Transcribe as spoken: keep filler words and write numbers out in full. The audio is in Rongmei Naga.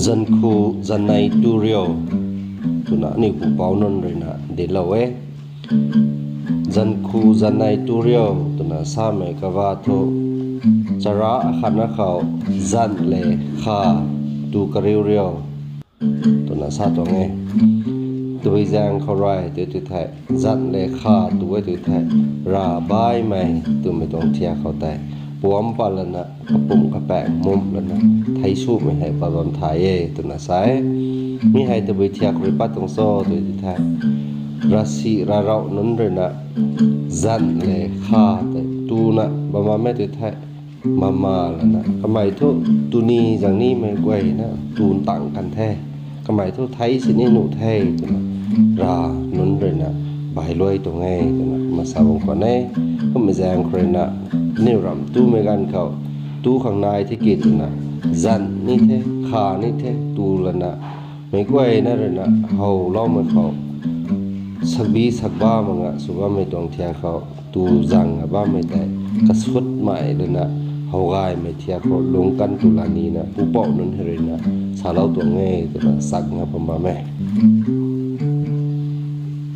Zankhu zannei tu rio, twna aniu pupouc nunc ruina dinclou e. Zankhu zannei tu rio twna samei kava thu, chara akhatna khou zan le kha tu kariu rio twna sa tuang e. Tabui zaeng khou rui tu tu thei, zan le kha tu e tu thei, rav baihmei twmei tuang thiak khou tei puam pat lana, kapumc kapaeng mumh lana, thei swmei hei pat bam thay e twna sa e. Mi hei tabui thiak rui pat tuang cho tu tu thei, ravsic ravrav nunc ruina zan le kha tei tuna bam bammei tu thei, mama lana, kamei thu tuni zaeng nimei guayna tu tang kan the, kamei thu thei sini nuh the twna rav nunc ruina bailuai tuang e twna kumna sa bam khwan e. Kummei zaeng khou ruina, aniu ramh tumei ganv khou tu khang nai the ki twna, zan ni the, kha ni the tu lana, meic guayna ruina howloumei khou sakbi sakba mak nga sw bammei tuang thiak khou tu zaeng a bammei tei kasutmei lana, how gaymei thiak khou lungc kan tu la nina pupouc nunc hei ruina salou tuang e twna sak nga bam bam e.